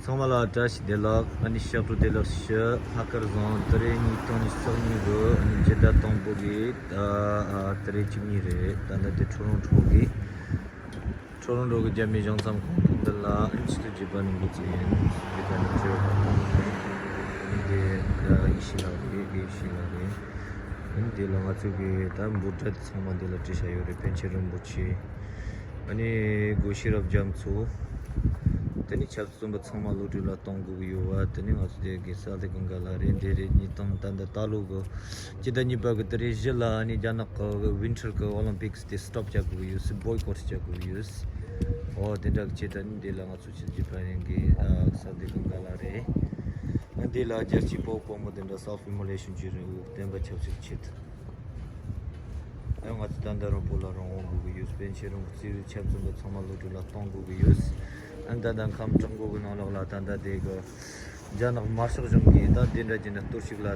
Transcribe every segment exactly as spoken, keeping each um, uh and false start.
ཚང་མ་ལ་བཀྲ་ཤིས་བདེ་ལེགས། ཨ་ནི་ཕྱག་དྲུག་བདེ་ལེགས་ཞུ། ལྷག་དཀར་བཟང་། ད་རེས་ཉིས་སྟོང་ཉི་ཤུ་རྩ་གཉིས་གི་ཨ་ནི་སྤྱི་ཟླ་དང་པོ་གི་ད་ཨ་ད་རེས་བཅུ་གཉིས་རེད། ད་ལྟ་དེ་ཁྲོ་རོང་ཁྲོ་གི་ཁྲོ་རོང་ཁྲོ་གི་རྒྱ་མི་གཞུང་ཚབ་ཁང་ཁང་འདི་ལ་ཨ་ནི་ཆེད་དུ་བརྒྱུད་པ་ནི་འགོ་ཚུགས་ཡིན། འདི་ག་ནི་བྲེལ་བ་དང་། ཨ་ནི་དེ་ཡེ་ཤེས་ལགས་རེད། དེ་ཡེ་ཤེས་ལགས་རེད། ཨ་ནི་དེ་ལ་ང་ཚོ་གི་ད་འབོད་སྒྲ་ཚང་མ་འདི་ལ་བྲིས་བཞག་ཡོད་རེད། པཎ་ཆེན་རིན་པོ་ཆེ། ཨ་ནི་སྒོ་ཤེས་རབ་རྒྱ་མཚོ། དེ་ནི་ཆབ་སྲིད་བཙོན་པ་ཚང་མ་གློད་གྲོལ་ལ་གཏོང་དགོས་ཀྱི་ཡོད་པ། དེ་ནི་ང་ཚོ་དེ་གི་སཱ་ལི་གངྒཱ་ལ་རེད། འདི་རེད། ཉིས་སྟོང་ད་ལྟ་ད་ལོ་གི་སྤྱི་ཟླ་གཉིས་པ་གི་ཏ་རིག་བཞི་ལ་ཨ་ནི་རྒྱ་ནག་གི་ཝིན་ཊར་གི་ཨོ་ལིམ་པིག་སི་དེ་སི་ཊོབ་བྱ་དགོས་ཀྱི་ཡོད། སི་བོའི་ཀོཊ་བྱ་དགོས་ཀྱི་ཡོད། ཨོ་དེ་འདྲ་གི་ཆེད་དུ་ཨ་ནི་འདི་ལ་ང་ཚོ་ཆེད་ཀྱི་ཕ་ཡིན་གི་ཨ་སཱ་ལི་གངྒཱ་ལ་རེད། ཨ་འདི་ལ་རྒྱལ་སྤྱིའི་དཔའ་བོ་དཔའ་མོ་དེ་འདྲ་སེལ་ཕི་མོ་ལེ་ཤོན་གྱི་རེ་བོ་བསྟན་པ་ཆབ་སྲིད་ཆེད། ཨ་ང་ཚོ་ད་ལྟ་རོང་པོ་ལ་རང་དབང་དགོས་ཀྱི་ཡོད། པཎ་ཆེན་རིན་པོ་ཆེའི་ཆབ་སྲིད་པ་ཚང་མ་གློད་གྲོལ་ལ་གཏོང་དགོས་ཀྱི་ཡོད། ཨ་ད་ལྟ་ཁམས་བྲག་འགོ་གི་ནང་ལོགས་ལ་ད་ལྟ་དེ་གི་རྒྱ་ནག་དམར་ཤོག་གཞུང་གིས་ད་དེ་འདྲ་བྱས་ནས་གཏོར་བཤིག་ལ་ཨ་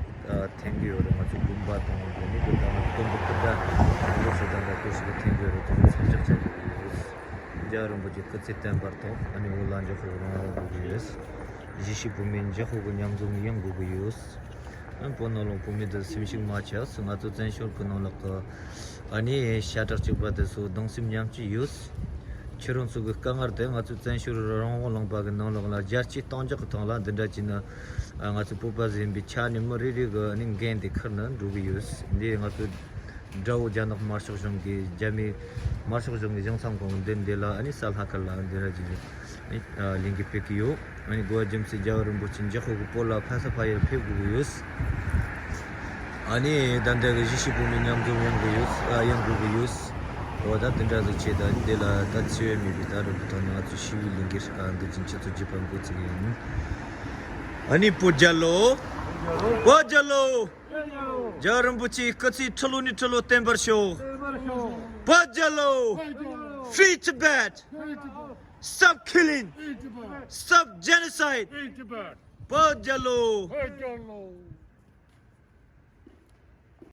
འཐེན་གྱི་ཡོད་རེད། ང་ཚོ་དགོན་པ་དང་དེ་ནི་གི་ད་ནི་དུམ་བུ་ཁུར་ད་ལོ་ཚོད་ད་ལྟ་གཏོར་བཤིག་ལ་འཐེན་གྱི་ཡོད་རེད། དེ་ཚོ་མཚམས་འཇོག་བྱ་དགོས་ཀྱི་ཡོད། རྒྱལ་བ་རིན་པོ་ཆེ་སྐུ་ཚེ་བརྟན་པར་ཐོག་ཨ་ནི་བོད་ལ་འཇུག་ཁོག་རང་དབང་དགོས་ཀྱི་ཡོད། གཞིས་བྱེས་བོད་མི་འཇུག་ཁོག་གི་མཉམ་འཛོམས་ཡོང་དགོས་ཀྱི་ཡོད། ཨ་བོད་ནང་ལོགས་བོད་མི་དེ་སེམས་ཤུགས་མ་ཆག་ང་ཚོ་བཙན་བྱོལ་གྱི་ནང་ལོགས་ཀྱི་ཨ་ནི་ཤ་ཁྲག་གཅིག་པ་དེ་ཚོ་གདུང་སེམས་མཉམ་སྐྱེད་ཡོད། ཁྱེད་རང་ཚོ་གི་དཀའ་ངལ་དེ་ང་ཚོ་བཙན་བྱོལ་རང་དབང་ལུང་པ་གི་ནང་ལོགས་ལ་རྒྱལ་སྤྱི་གཏོང་རྒྱུ་གི་ཐོག་ལ་འདི་འདྲ་བྱས་ན་ཨ་ང་ཚོ་བོད་པ་ཟིན་པའི་ཆ་ནས་མི་རེ་རེ་གི་ཨ་ནི་འགན་དེ་འཁུར་ནས་འགྲོ་གི་ཡོད། འདི་ང་ཚོ་དགྲ་བོ་རྒྱ་ནག་དམར་ཤོག་གཞུང་གིས་རྒྱ་མི་དམར་ཤོག་གཞུང་གི་གཞུང་ཚབ་ཁང་འདི་འདི་ལ་ཨ་ནི་གསལ་ལྷག་དཀར་ལ་འདི་ར་ཅིག་ཨ་ནི་ལས་འགུལ་སྤེལ་གི་ཡོད། ཨ་ནི་གོ་བ་རྒྱུ་མཚན་རྒྱལ་བ་རིན་པོ་ཆེ་འཇུག་ཁོག་གི་བོད་ལ་ཕ་ས་ཕ་ཡུལ་ཕེབས་དགོས་ཀྱི་ཡོད། ཨ་ནི་ད་ལྟ་གི་གཞིས་བྱེས་བོད་མི་མཉམ་འཛོམས་ཡོང་གི་ཡོད། ཨ་ཡོང་དགོས་ཀྱི་ཡོད། འོ་ད་དེ་འདྲ་ཟིག་བྱས་ད་ཨ་ནི་འདི་ལ་ད་འཚེ་བ་མེད་པའི་ད་རུ་བུ་ཐོག་ནས་ང་ཚོ་ཞི་བའི་ལས་འགུལ་ཨ་འདི་ཅིག་ཆུ་ཚོད་བརྒྱད་པ་འགོ་ཚུགས་ཡིན། ཨ་ནི་བོད་རྒྱལ་ལོ། བོད་རྒྱལ་ལོ། རྒྱལ་བ་རིན་པོ་ཆེའི་སྐུ་ཚེ་ཁྲི་ལོ་ནས་ཁྲི་ལོ་བརྟན་པར་ཤོག་བོད་རྒྱལ་ལོ། Free Tibet. Stop killing. Stop genocide. བོད་རྒྱལ་ལོ།